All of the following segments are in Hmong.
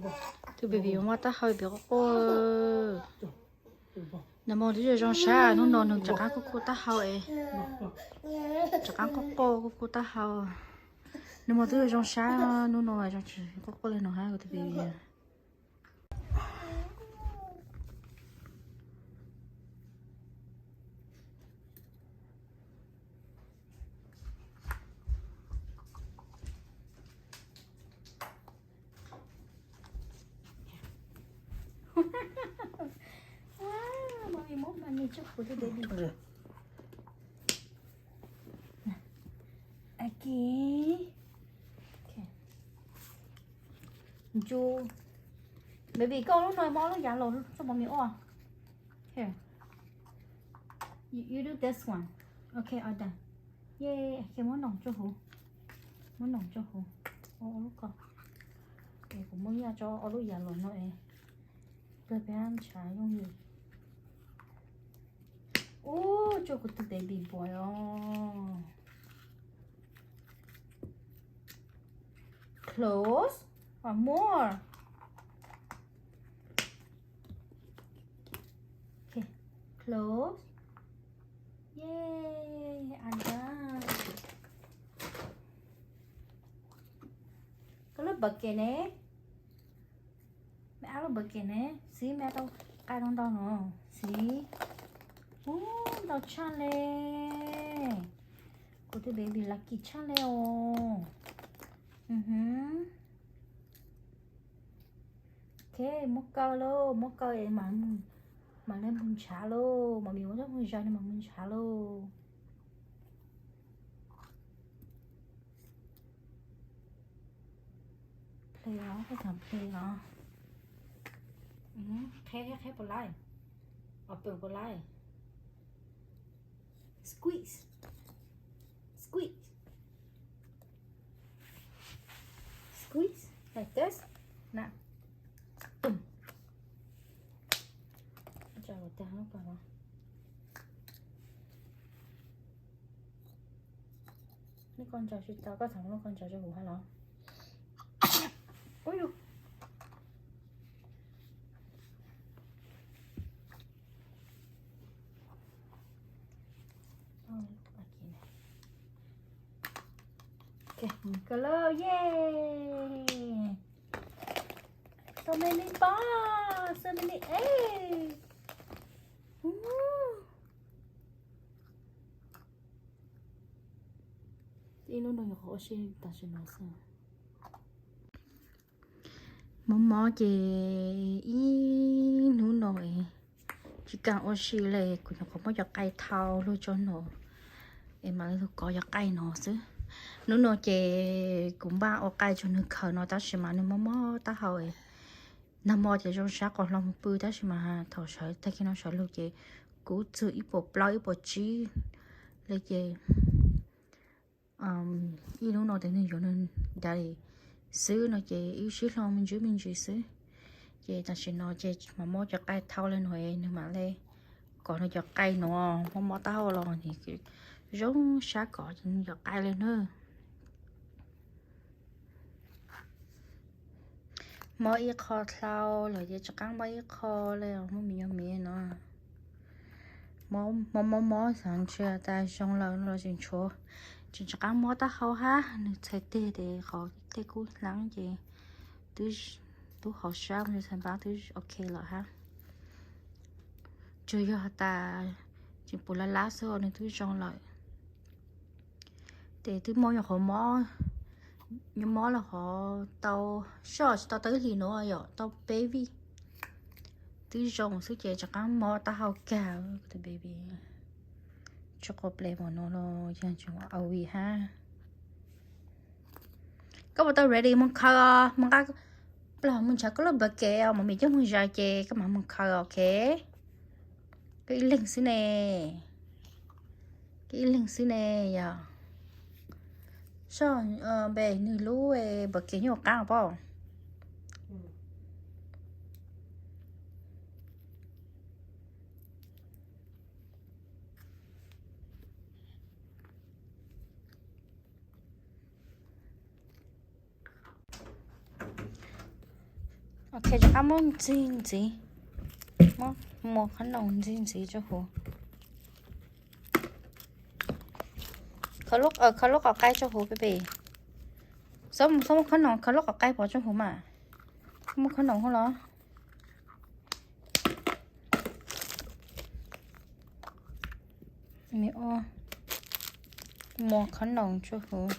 Tus baby muaj taub hau baby quaj quaj. Nag hmo twb zoo zoo sab, hnub no nws rov qab quaj quaj taub hau es. Rov qab quaj quaj quaj quaj taub hau. Nag hmo twb zoo zoo sab, hnub no zoo tsis quaj quaj li no hab tus baby. Mami muab mani tso kuv tus baby. Aquí. Ncu. Baby, koj lub no muab lub yav los tso mami ua. Here. You, you do this one. Okay, all done. Yay, okay, muab noom tso huv. Muab noom tso huv. Ua lub ko. Es kuv muab nyiaj tso ua lub yav los no es. Kawg peb ntshav yooj yim. Ub, tso kuv tus baby boy os. Close or more? Okay, close. Yay, I'm done. Koj lub bucket ne? Meb ab lub bucket ne, xib meb ab tau qai ntau ntau no, xib. Ub, ntau tshaj le. Kuv tus baby lucky tshaj le os. Ok, muab kaw lauj, muab kaw es mam, mam li mus ntshav lauj, mam li ua coj mus zog li mam mus ntshav lauj. Play os, koj txhob play os. Qheb, qheb puas laij? Open puas laij? Squeeze. Squeeze. Squeeze like this. Na. Tum. Tso tag lub ko los. Lub ko ntsaws tsis tau, koj txhob muab lub ko ntsaws rau kuv hab los. Ub yus. Ok, color, yay! So many balls, so many eggs. Ib hnub no nyuam qhuav ua si tam sim no xwb. Mob mob ces ib hnub no tsis kam ua si li, kuv nyuam qhuav muab cov qaij thau luag tso no es mam li kov cov qaij no xwb. Hnub no ces kuv npaj ua qaij rau nws khaws no tab sis mas nws mob mob taub hau. Nag hmo ces zoo sab qos hlo mus pw tab sis mas thaum sawv tag kis no sawv lug ces kub txug ib puas plaub ib puas tsib li ces ib hnub no ces nws yuav nws daddy xwb no ces wb sib hlo me ntsis me ntsis xwb. Ces tam sim no ces mam muab cov qaij thau li no nws mam li kov nws cov qaij no, mob mob taub hau los zoo sab kov nws cov qaij li na. Mob ib qho dlhau lawm ces rov qab mob ib qho li, mob me nyuag miv no. Mob mob mob xav ntshe tas zoo lawm no los tseem tshuav, tseem rov qab mob taub hau hab. Nws txhais tes ces qhov tej kub dlaab ces twb, tub hauv sab txhais npab twb ok lawm hab. Tsuas yog has tas tseem puas lab lab xwb nws twb zoo lawm. Ces twb mob nyuam qhuav mob, mob los qhov tau, soj tsis tau tau ib hlis no yom, tau peb vij. Twb zoo xwb ces rov qab mob taub hau kag tus baby. Tso qhov play mom no los yog tseem au vij hab. Koj puas tau ready mus khaws os? Mus nqa plaub mus ntshav koj lub bucket os, mam mim coj mus zais ces koj mam mus khaws, ok? Koj ib leeg xwb ne. Koj ib leeg xwb ne yog. Soj npe nws lub bucket nyob hauv qab pob. Ok, rov qab muab ntxig ntxiv, muab muas qhob noom ntxig ntxiv rau huv. Khaws lub qos qaib rau huv peb peb. Txhob muab qhob noom, khaws lub qos qaib pov rau huv mas. Muab qhob noom hauv los. Muas qhob noom rau huv.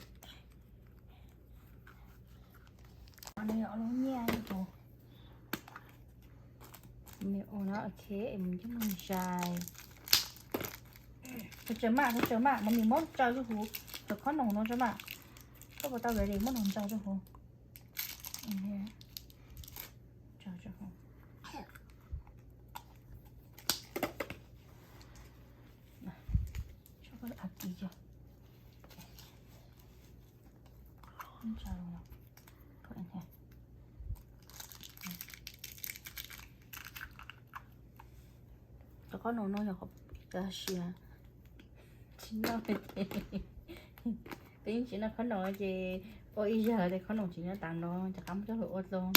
Mus cov maj, mus cov maj, mas mis muab tsaws rau huv cov qhob noom no tso mas. Koj puas tau ready muab noog ntsaws rau huv. Cov qhob noom no yog qhov siav, tsis noj, peb yeej tsis noj qhob noom ces ua ib zaug tias qhob noom tsis nyob tas no, rov qab muab coj los ua dlua.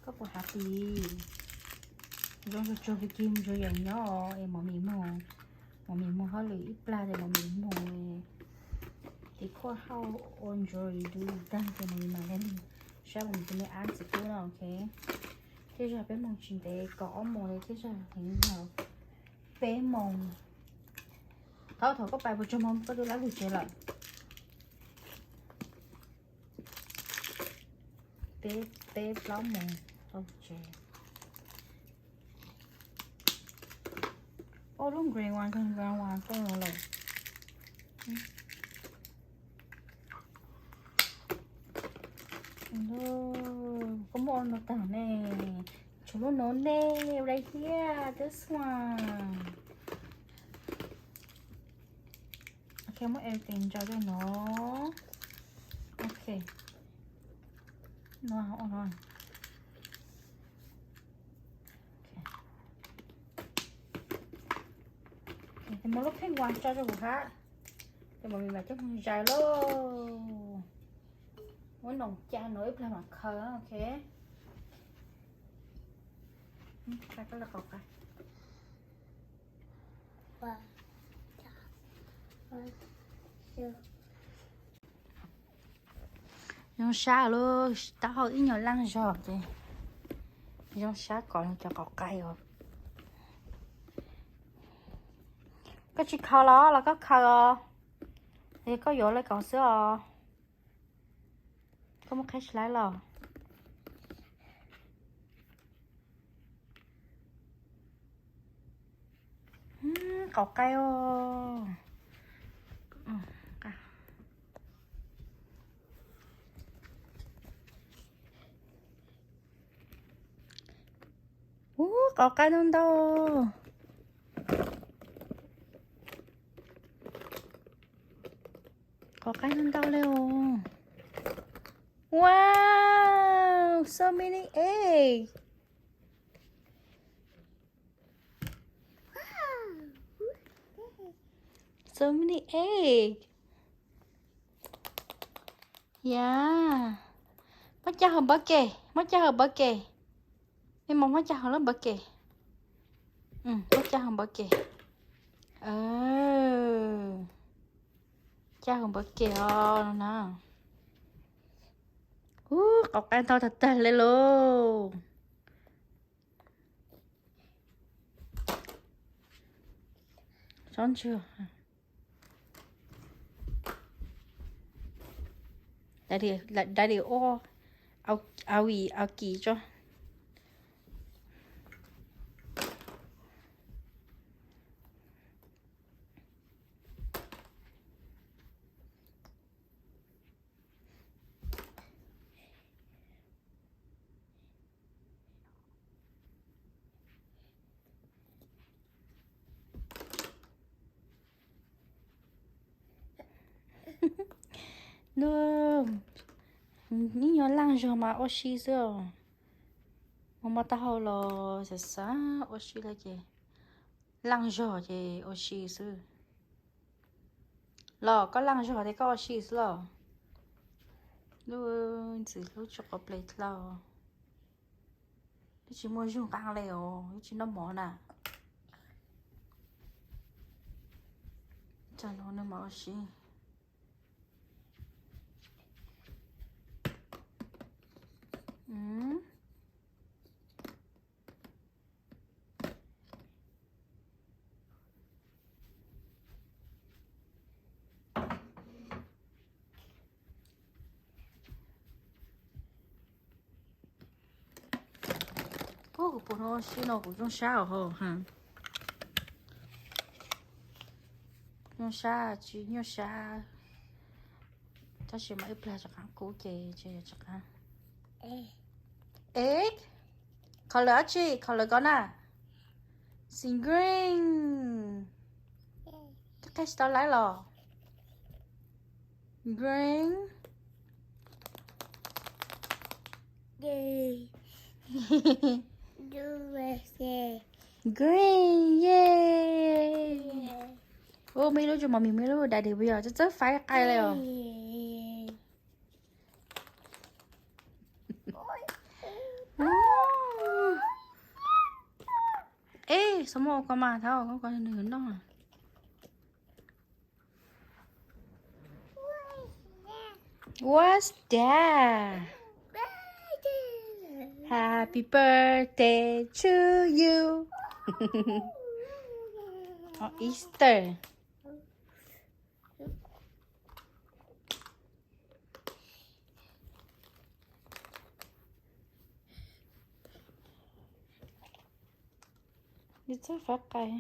Koj puas happy? Zoo tsuag tsuag pig kig mus tsuag yeem nyob es mam mis moog, mam mis moog hauj lwm ib plag ces mam mis moog. Tiv khuaj hauj ua ntsuag dub tag ces mam mis mam li saib mam mis tus me ab txiv tub no, ok. Thiaj zag peb moog tsis ntev, kaum ob moos li thiaj zag heev yog peb moos. Thaum, thaum koj pais puas tsaug moog koj twb lab lug tsev lawm? Peb, peb plaub moos tau tsev. Ua lub green one, green one koj lawm. Koj muab ua no tag ne. Tshuav lub no ne, right here, this one. Ok, muab everything ntsaws rau no. Ok. No, ua no. Muab lub pink one tso rau hauv hab. Ces mam mis mam coj moog zais lauj. Muab noom ca no ib plag mam khaws, ok. Qab koj lawv qauv qab. Zoo sab lauj, taub hau ib nyuag laaj zog ces zoo sab kom cov qauv qab os. Koj tsis khaws los, los koj khaws os. Es koj yuav le kaum xwb os. Koj muab qheb slice los. Qauv qaib os. Ub, qauv qaib ntau ntau. Qauv qaib ntau ntau li os. Wow, so many egg. So many egg. Yeah. Muab coj hauv bucket, muab coj hauv bucket. Mej Moos, muab coj hauv lub bucket. Muab coj hauv bucket. Coj hauv bucket os no na. Ub, qauv qaib ntau tag tag li lauj. Tsob ntswg. Daddy ua, au, au kis tso. Nws ib nyuag laaj zog mas ua si xwb os. Mus muab taub hau los xav xav ua si lawm ces Laj zog ces ua si xwb. Los koj laj zog ces koj ua si xwb los? Lub ntxwv lub tsis quav ples dlhau. Twb tsis muaj zug qab li os, twb tsis noj mov na. Tsam no nws mam ua si. Kuv pus no si no kuv zoo sab os ha. Nyuaj sab tsis nyuaj sab, tab sis mas ib plag rov qab kub ces tsis rov qab. Egg, color dab tsi? Color ko na. Xi green. Koj qhia tsis tau lawv los? Green. Green, yay. Ua muaj ib lub tso mos mis, muaj ib lub daddy puas yog? Txawj txawj faib qai li os. Ej, xav muab ua ko mas, thaum ko nws noj. What's that? Happy birthday to you. Oh, Easter. Txawj faib qai.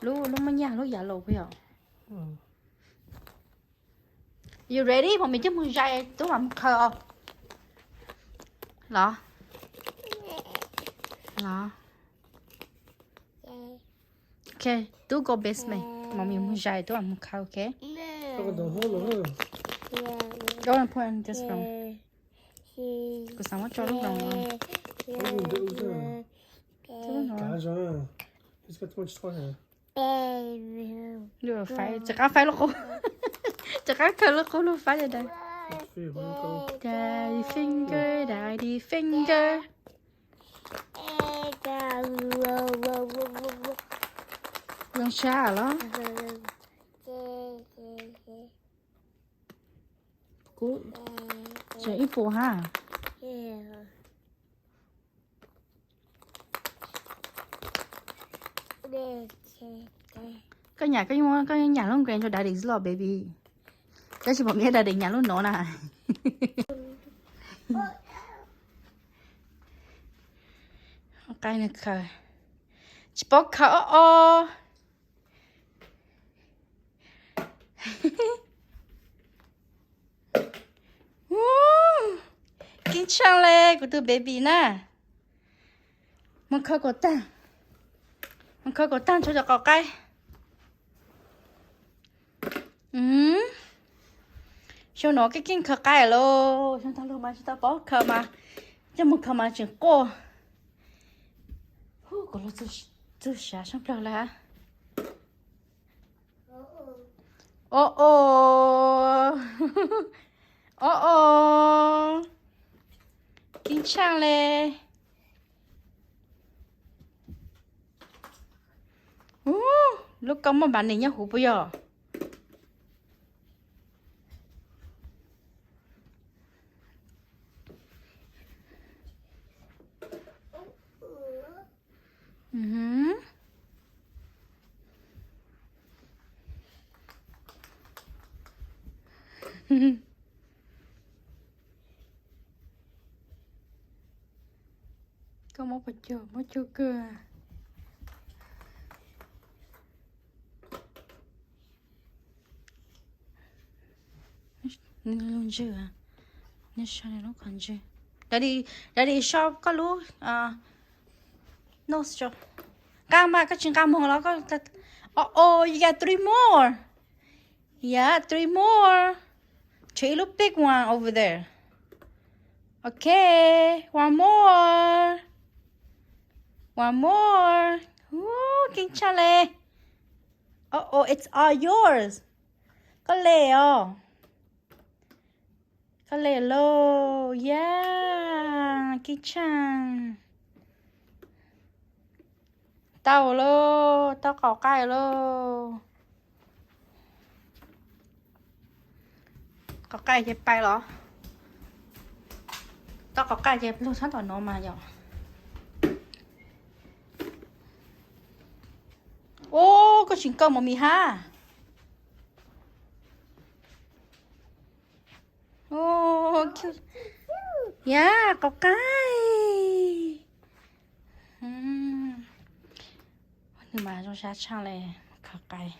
Lub, lub muaj nyaj lub yav laus puas yog? You ready? Mos mis coj mus zais tub mam mus khaws os. Los? Los. Ok, tub go basement, mos mis mus zais tub mam mus khaws, ok? Don't put in this room. Kuv xav muab tso lub room no. Tub no. Faib, tsis qab faib lub qub. Tsis qab khaws lub qub lub faib li da. Daddy finger, daddy finger. Zoo sab los? Kuv tseem ib puas ha. Koj nyam, koj nyam lub nqe rau daddy xwb los baby. Tab sis pom mia daddy nyam lub no na. Qai nws khaws. Tsis paub khaws os os. Keej tshaj le kuv tus baby na. Mus khaws kom tag. Mus khaws kom tag tso cov qos qaib. Xyoo no keej keej khaws qaib lauj, xyoo tag lug mas tsis tau paub khaws mas, coj mus khaws mas tseem quaj. Kuv los txug sav sab plawg lawm. Os os, os os, keej tshaj le. Lub koj muaj npav nees nyob huv puas yog? Koj muab puas cuag, muab cuag kawg. Lub ntswg, nej so lub qhov ntswg. Daddy, daddy so koj lub nose. Nqa mas koj tsis nqa moog los? Oh, oh, you got three more. Yeah, three more. Tshuav ib lub big one over there. Okay, one more. One more. Uu, keej tshaj le. Oh, oh, it's all yours. Koj le os. Koj le lauj, yam keej tshaj. Tau lauj, tau qaug qaij lauj. Qaug qaij ces pais los. Tau qaug qaij ces lug txhob tom no mas yom. Ub, koj tsis kaw mos mis hab. Yam qaug qaij. Nws mas zoo sab tshaj le, khaws qais.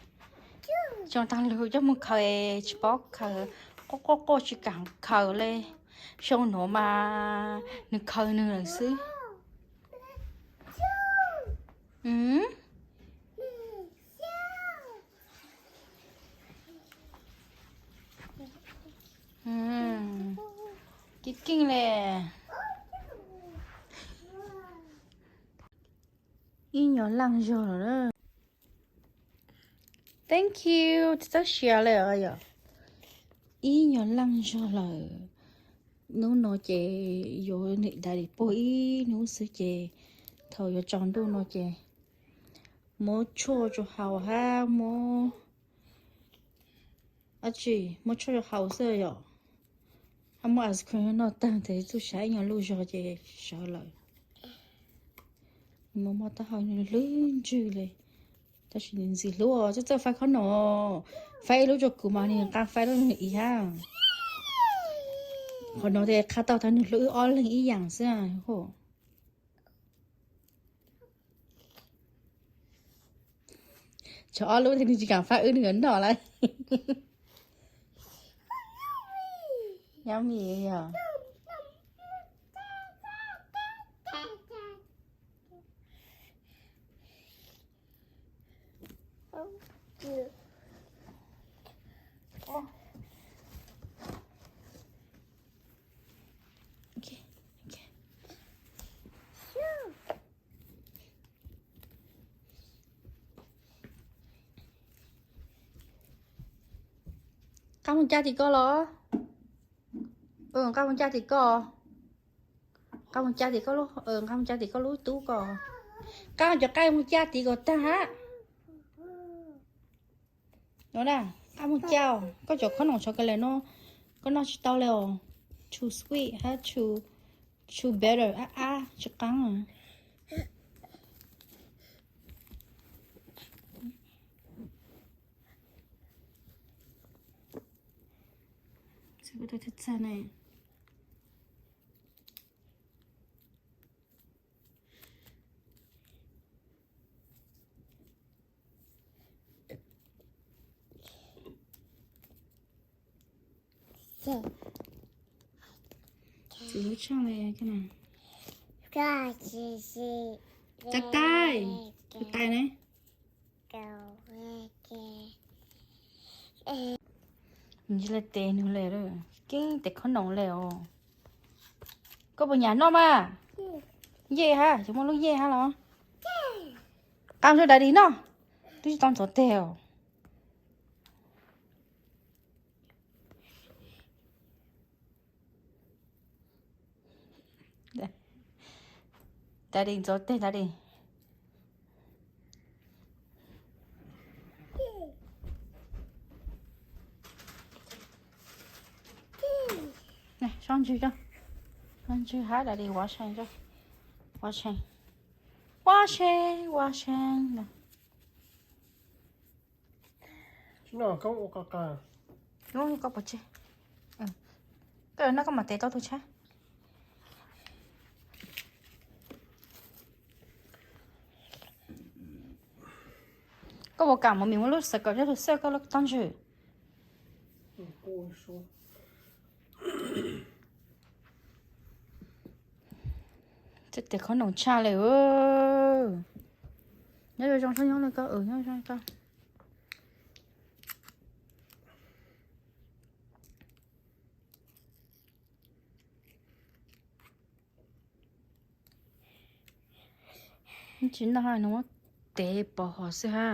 Zoo tag lug coj mus khaws es tsis paub khaws, quaj quaj quaj tsis kam khaws le. Xyoo nuav mas nws khaws nws lawm xwb. Keej keej le. Ib nyuag laaj zog lawm. Thank you, txawj sia le yom. Ib nyuag laaj zog lawm. Hnub no ces yuav niam daddy puag ib hnub xwb ces thaum yuav tsaus ntuj no ces muab tshuaj rau haus hab muab, muab tshuaj rau haus xwb yom. Hab muab ice cream noj taag tes txuj sa ib nyuag luj zog ces sawv lawm. Muab muab taub hau nws hlwb ntswg le. Tab sis nws ntxim hlub os, txawj txawj faib khob noom. Faib ib lub rau kuv mas nws nqa faib lub rau nws ib hab. Qhov no tes qha tau tas nws hlub wb ob leeg ib yaam xwb. Tshuav ob lub tes nws tsis kam faib wb, nws yuav noj lawm. Yummy yog. Qab mus caj tim koj los? Qab mus caj tim koj. Qab mus caj tim koj lub, qab mus caj tim koj lub tub ko. Qab cov qaij mus caj tim kom tag hab. No na, qab mus caj, koj cov khob noom tshuav kawg le no, koj noj tsis tau le os. Too sweet hab too, too bitter, ab ab tsis qaab. Txiv hlub tshaj le. Tais tais, tais ne. Nws tsis le tes nws le, keeb tes khob noom le os. Koj puas nyam noj mas? Yej hab, tsis muaj lub yej hab los? Qab rau daddy noj, twb tsis tau ntxuav teg os. Daddy ntxuav teg daddy. Sob ntswg, sob ntswg hab daddy washing, washing, washing, washing. Koj pov tseg, koj noj koj mam tes tau tug tshab. Koj puas kam mos mis muab lub xav kawm coj tug xwb koj lub toj ntswg. Txawj tes khob noom tshaj le. Nyob zoo zoo, nyob le koj, nyob zoo koj. Tsis noj nws muab tev pov hov xwb ha.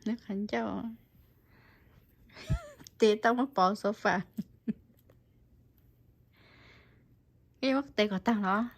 Neb qhov ncauj tev tau muab pov sofa. Koj yuav muab tev kom tag los?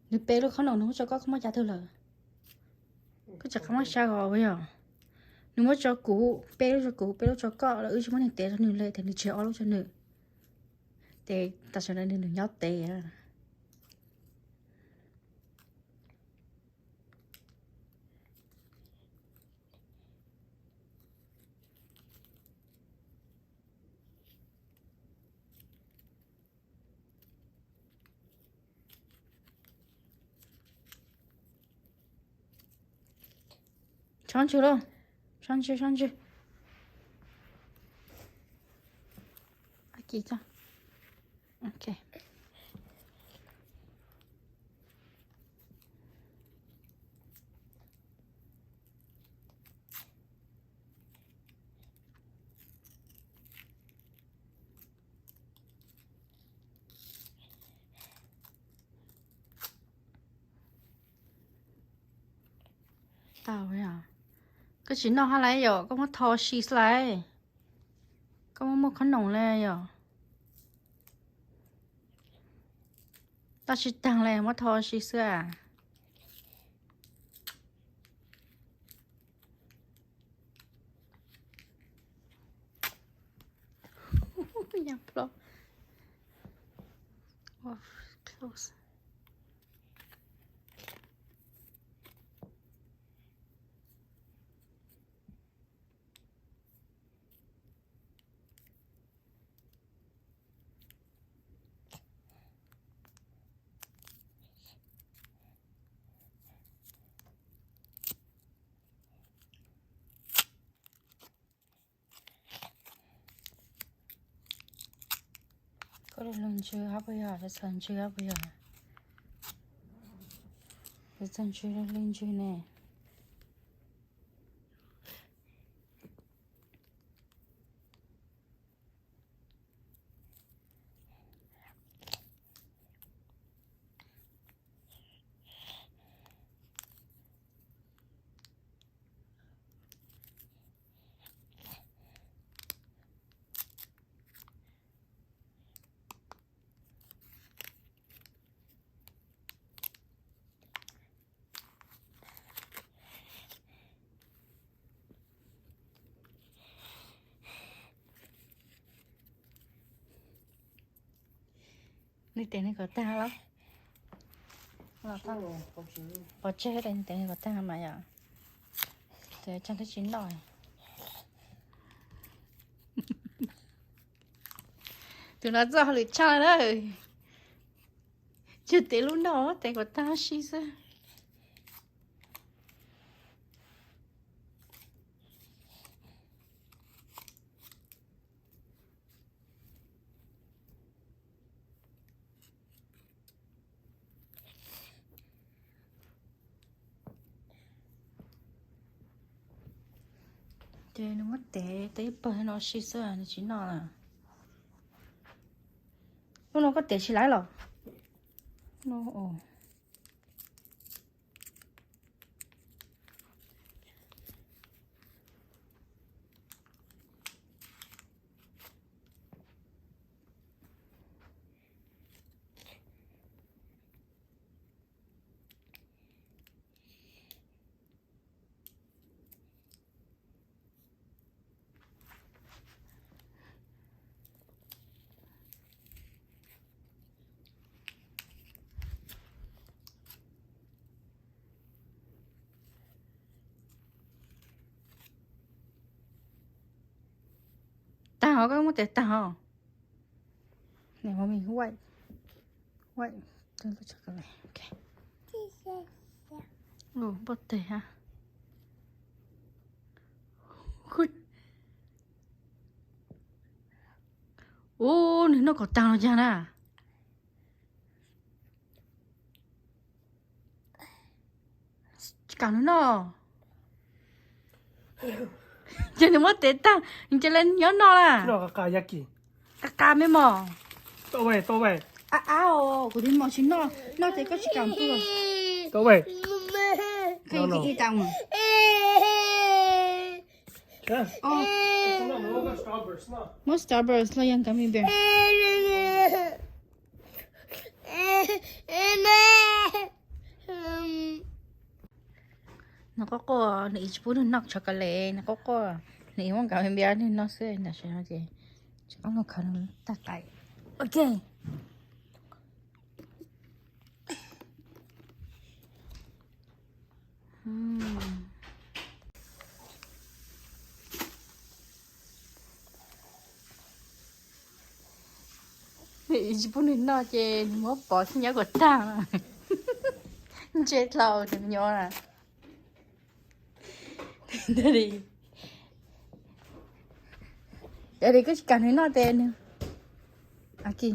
Nws peb lub khob noom nws muab tso koj, koj muab cas twg lawm? Koj tseem qab muab sab hos yog? Nws muab tso kuv, peb lub tso kuv, peb lub tso koj los wb tsis muab nws tev rau nws li, tias nws tseg ob lub tso nws. Ces tam sim no nws nyob tev. Tso ntswg lauj, tso ntswg, tso ntswg. Ok. Tau, koj tsis noj hab lauj yom, koj muab tho si xwb lauj. Koj muab muaj khob noom li yom. Toj tsis taag li, muab tho si xwb as. Koj lug ntswg hab puas yog, txhos ntswg hab puas yog? Txhos ntswg lug ntswg ne. Nws tes nws kom tag los? Pov tseg, nws tes nws kom tag mas yom. Tes tsaug twb tsis noj. Tus no txoj hauj lwm tshaj na. Tsuas tes lub noj tes kom tag si xwb. Ces nws muab tev tau ib pawg no si xwb nws tsis noj lawm. Lub no koj tev tsis laib los? Tag os, koj muab tes tag os. Này, mami, white, white, chocolate. Ok. Ua npoj teg ha. Ub, nws noj kom tag los yog na. Tsis kam nws noj. Ces nws muab tes tag, nws cia li nyob noj la. Qa qa me mos. Ab ab os, kuv tus mos tsis noj, noj ces koj tsis kam pw. Muab Starburst los yog gummy bear. Nws quaj quaj, nws tsis pub nws noj chocolate, nws quaj quaj, nws muab gummy bear nws noj xwb, tam sim no ces tsis pub nws khaws nws tag tais. Ok. Nws tsis pub nws noj ces nws muab pov xwb, nyob kom tag. Ntse dlhau nws nyob na. Daddy, daddy, koj tsis kam nws noj tes nws. Aquí.